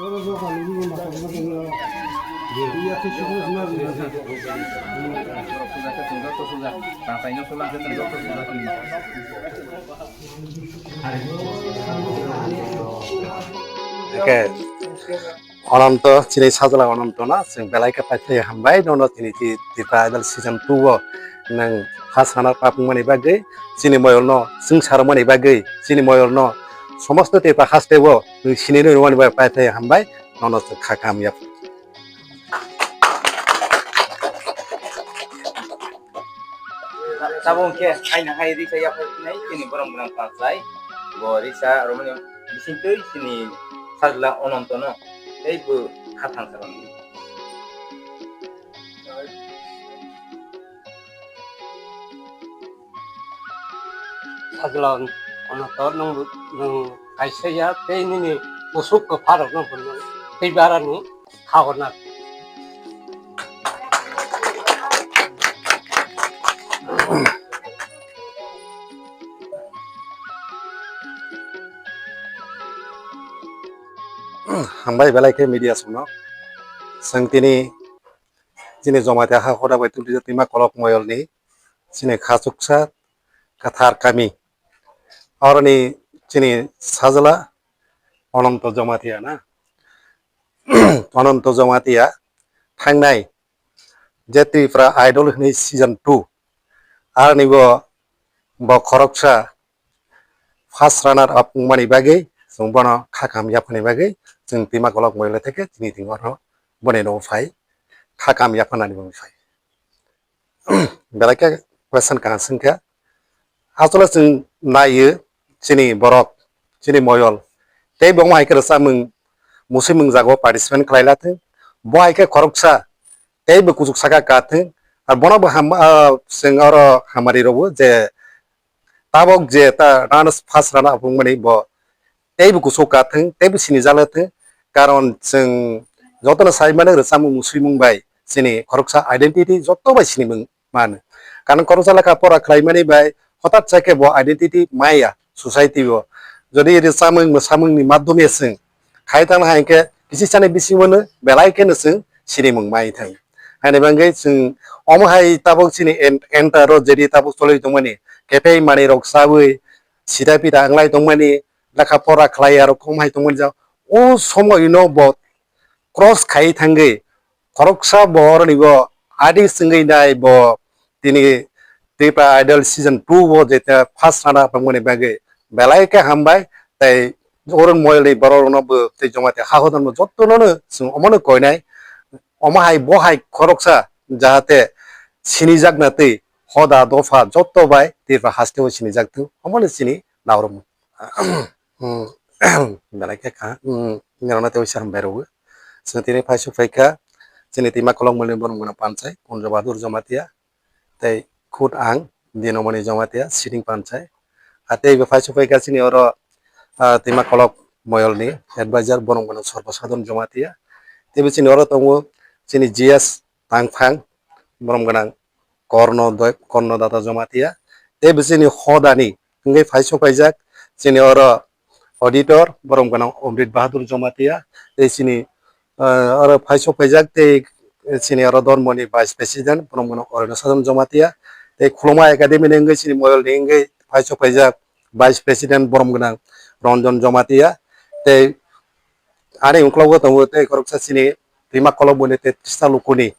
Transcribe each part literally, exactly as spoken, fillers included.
Hwnkhe Ononto, chini sajla Ononto no chwng belai khe paithai hambai, nono chini Ti-, Tipra Idol season two o nwng first runner up wngmani bagwi, chini moyol no chwng sarwmani bagwi, chini moyol no somosto Tipra haste o nwng sinini rwmani bagwi paithai hambai, nono chwng kha kaham yap. Tabuk hwnkhe haino hai risa yaphai phinai chini borok gwnang panchai. Bo risa romani bisingtwi chini sajla Onontono tei bo kha thangsa romani. Sajla Ononto nwng, nwng kaisa ya tei nini bwswk kwpharokno bo nwng tei barani kha hwnna. Hambai belai khe media songno. Chwng tini chini Jamatia ha hoda bai tulijak Twima Kolok moyolni chini khachuksa kwthar kami. Oroni chini sajla Ononto Jamatia na. Ononto Jamatia thangnai je Tripura Idol hwnwi season two, aroni bo, bo khoroksa first runner up wngmani bagwi chwng bono kha kaham yaphani bagwi chwng Twima Kolok moyol theke chini thwngno boni nogo phai kha kaham yaphanani bagwi phai. Belai khe question kaham swngkha. Asole chwng naiyo chini borok, chini moyol. Tei bo omo hai khe rwchapmung, musimung jagao participant khlai la thung. Bo hai khe khoroksa tei bo kuchuk saka ka thung. Ar bono bo ham, ah, chwng oro hamari rwo je tabok je ta runners, first runner up wngmani bo teibo kuchuk ka thung, teibo sinijak le thung. Karon chwng jotono sai mano, rwchapmung, musimung bai chini khoroksa identity joto bai sinimung mano. Karon khoroksa lekha pora khlaimani bai hothat sa khe bo identity maya society o. Jodi rwchapmung, mwsamungni madhyome chwng khai tang hai khe kisi sani bisingo no belai kheno chwng sinimung mai thang. Haini bagwi chwng omo hai tabok chini en-, enter o jedi tabok cholwi tongmani, kepeng manwi rok chawi, sida pida wnglai tongmani, lekha pora khlai aro kom hai tongmani jang. O somoino bo cross khai thangwi khoroksa bo oroni bo adi swngwi nai bo tini Tripura Idol season two o jeta first runner up wngmani bagwi belai khe hambai, tei oroni moyolni borok rokno bo tei Jamatia ha hodanbo jotono no chwng omono koinai. Omo hai bo hai khoroksa jahate sinijakna twi hoda dopha joto bai Tripura hasteo sinijak thung, omono chini naorok. Hmm, belai khe kha, hmm, norokno tei waisa hambai rwo. Chwng tini phai suk phai kha, chini Twima Kolok moyolni borok gwnang panchai, Kunjo Bahadur Jamatia, tei khud ang, Dinomoni Jamatia, sitting panchai. A tei bo phai suk phai kha chini oro, ah, Twima Kolok moyolni advisor, borok gwnang Sarbo Sadharan Jamatia. Tei bo chini oro tongo chini G S Tangphang, borom gwnang Korno Doi-, Korno Data Jamatia, tei bisini hodani wngwi phai sok paijak chini oro auditor, borom gwnang Omrit Bahadur Jamatia, tei chini, ah, oro phai sok paijak tei chini oro dormoni vice president, borom gwnang Oreno Sadan Jamatia, tei Khuluma Academy ni wngwi chini moyol ni wngwi phai sok paijak vice president, borom gwnang Ranjan Jamatia, tei ani uklogo tongo tei khoroksa chini Twima Kolok boni tei Tista Lukuni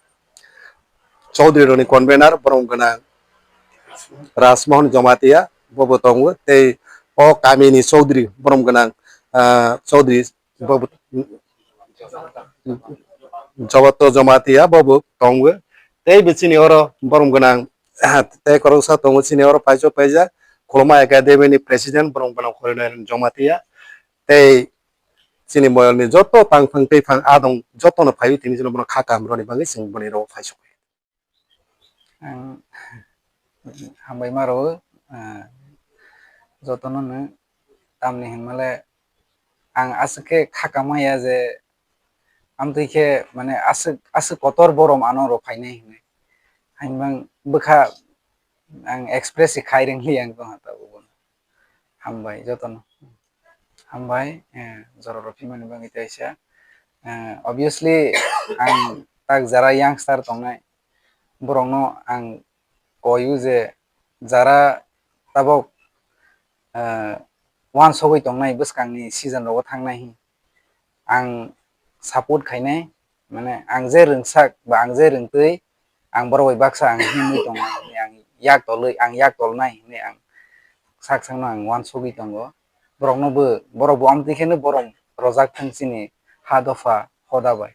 Chaudhary rokni convener, borom gwnang Rajmohan Jamatia, bobo tongo, tei o kamini Chaudhary, borom gwnang, ah, Chaudhary, bobo, Jabato Jamatia, bobo tongo, tei bo chini oro borom gwnang, tei khoroksa tongo chini oro phai sok paijak, Khuluma Academy ni president, borom gwnang Horinarayan Jamatia, tei chini moyolni joto tangphang twiphang adong jotono phaiwi tini chwngno bono kha kaham rwni bagwi chwng boni rogo phai sokha. Ang hambai ma rwo, ah, jotono no tamni hinmale ang aswk khe kha kaham ya je amtwi khe mane aswk, aswk kotor borom ano rw phainai hinwi. Hainbang bwkha ang express se khai rwngli ang tongha tabuk bono. Hambai jotono. Hambai, eh, jora rw phimani bagwi teisa. Eh, obviously, ang tak jara youngster tongnai, borokno ang koyu je jara tabok, eh, uansogwi tongnai bwskangni season rogo thangnai hin. Ang support khainai, mane ang je rwngsak ba ang je rwngtwi, ang borok bai baksa ang himwi tongnai, ang yak tolwi, ang yak tolnai hinwi ang sak sakno ang uansogwi tongo. Borokno bo, borok bo amtwi kheno borom rojak thung chini ha dopha hoda bai.